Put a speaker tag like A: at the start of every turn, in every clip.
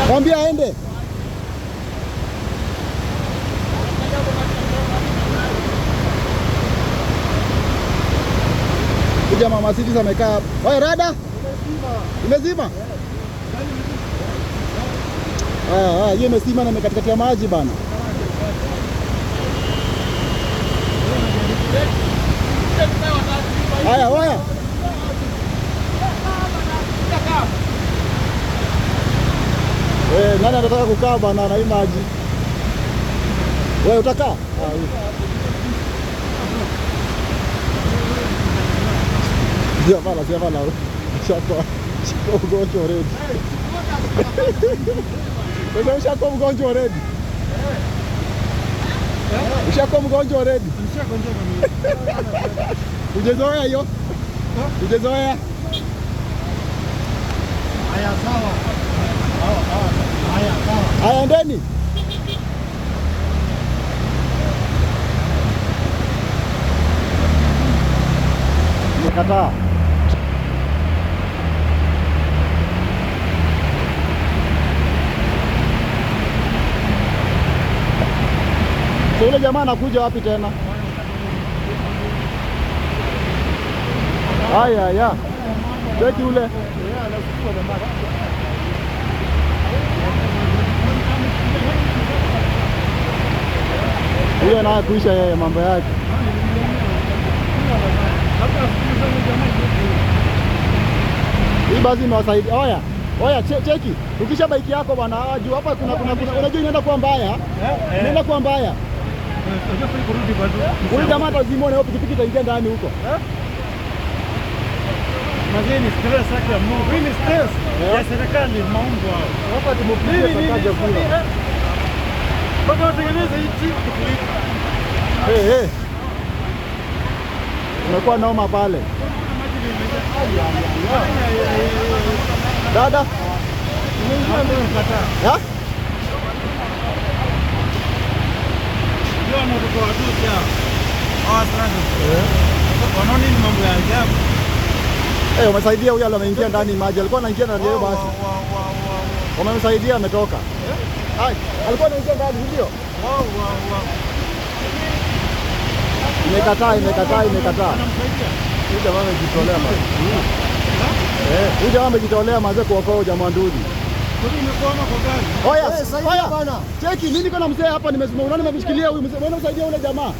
A: Mwambie aende. Kuja mama Citizen amekaa hapa. Oya rada. Imezima? Ah, ah, hiyo imezima na imekatikati ya maji bana. Haya, oya. Eh, nani anataka kukaa bana na hii maji? Wewe utakaa? Ah, huyu. Sijavala, sijavala. Ushakuwa mgonjwa already. Sasa ushakuwa mgonjwa already. Ushakuwa mgonjwa already. Hujazoea hiyo? Hujazoea?
B: Haya sawa. Haya sawa.
A: Haya, endeni. Nimekataa. So yule jamaa anakuja wapi tena? Haya ya. Cheki ule. Huyo naye kuisha yeye mambo yake. Hii basi imewasaidia. Oya, oya cheki. Ukisha bike yako bwana, juu hapa kuna unajua inaenda kuwa mbaya. Inaenda kuwa mbaya. Huyu jamaa atazimwa na hiyo pikipiki itaingia ndani huko.
B: Mazee ni stress yake ya Mungu. Hii ni stress ya serikali maungo hao.
C: Hapa tumpigie Sakaja kura.
B: Mpaka watengeneze hii timu kutulipa.
A: Hey, hey. Umekuwa noma pale. Dada. Ya?
B: Ndio wanaotoka watusi hao. Hawa stranded. Wanaona ni mambo ya ajabu.
A: Eh, umesaidia huyo ameingia ndani maji. Alikuwa anaingia ndani hiyo basi. Wamemsaidia ametoka. Ai, alikuwa anaingia ndani, ndio? Imekataa, imekataa, imekataa.
C: Huyu jamaa amejitolea bana.
A: Eh, huyu jamaa amejitolea manze kuokoa huyu jamaa ndugu. Oya,
C: Eh, saidia
A: oya.
C: bana.
A: Cheki, mimi niko na mzee hapa nimesimama. Unaona nimemshikilia huyu mzee. Unaona msaidia yule jamaa.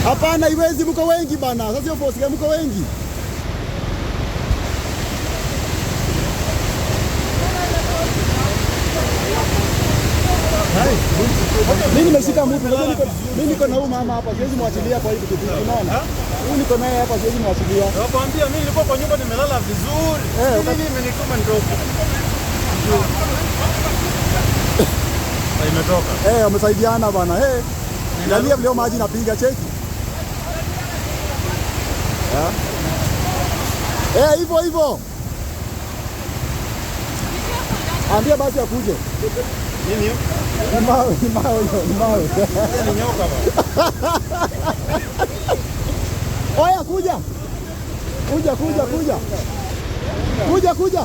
A: Hapana, iwezi, mko wengi bana. Sasa hiyo force mko wengi. Mimi nimeshika mtu, unajua mimi niko na huyu mama hapa, siwezi mwachilia kwa hii pikipiki, unaona? Huyu niko naye hapa, siwezi mwachilia.
B: Nakwambia mimi nilikuwa kwa nyumba nimelala vizuri.
A: Eh,
B: Nini imenituma nitoke. Imetoka.
A: Eh, wamesaidiana bana. Eh. Angalia vile maji napiga cheki. Eh, hivyo hivyo. Ambia basi akuje.
B: Nini hiyo?
A: Ni mawe, ni mawe hiyo, ni mawe.
B: Ni nyoka bana.
A: Oya kuja. Kuja, kuja, kuja. Kuja, kuja.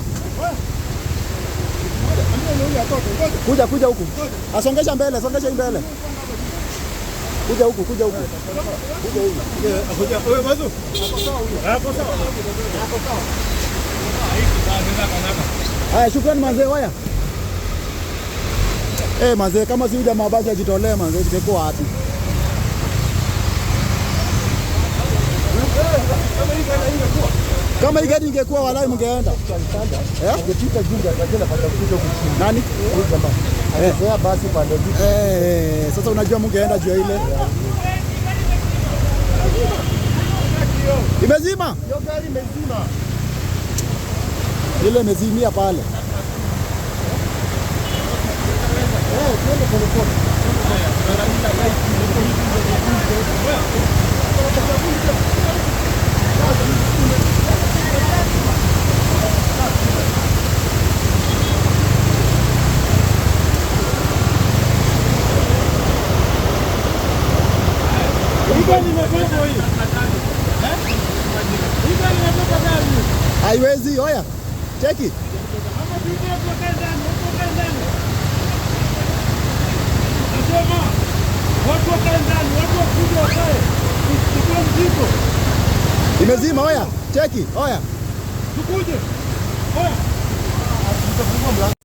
A: Kuja, kuja huku. Asongesha mbele, songesha hii mbele. Kuja huku, kuja huku. Kuja huku.
B: Kuja, wewe Mazu. Hapo sawa.
A: Haya, shukrani manzee, waya. Eh, manzee kama si huyu jamaa basi ajitolee manzee, tungekuwa wapi? Kama hii gari ingekuwa walai mngeenda. Eh?
C: Angepita juu ndio atakuja pata kuja huku chini.
A: Nani?
C: Huyu jamaa. Angezoea basi pande juu.
A: Eh, sasa unajua mngeenda juu ya ile. Imezima?
C: Hiyo gari imezima.
A: Ile imezimia pale.
C: Eh, twende pole pole.
B: Hii gari imebebwa hii. Eh? Hii gari imebeba gari.
A: Haiwezi, oya. Cheki.
B: Ama tuite watu wakae ndani, watu wakae ndani. Nasema watu wakae ndani, watu wakuje wakae. Tuchukue mzigo.
A: Imezima, oya. Cheki, oya.
B: Tukuje. Oya.
C: Tutafungua mlango.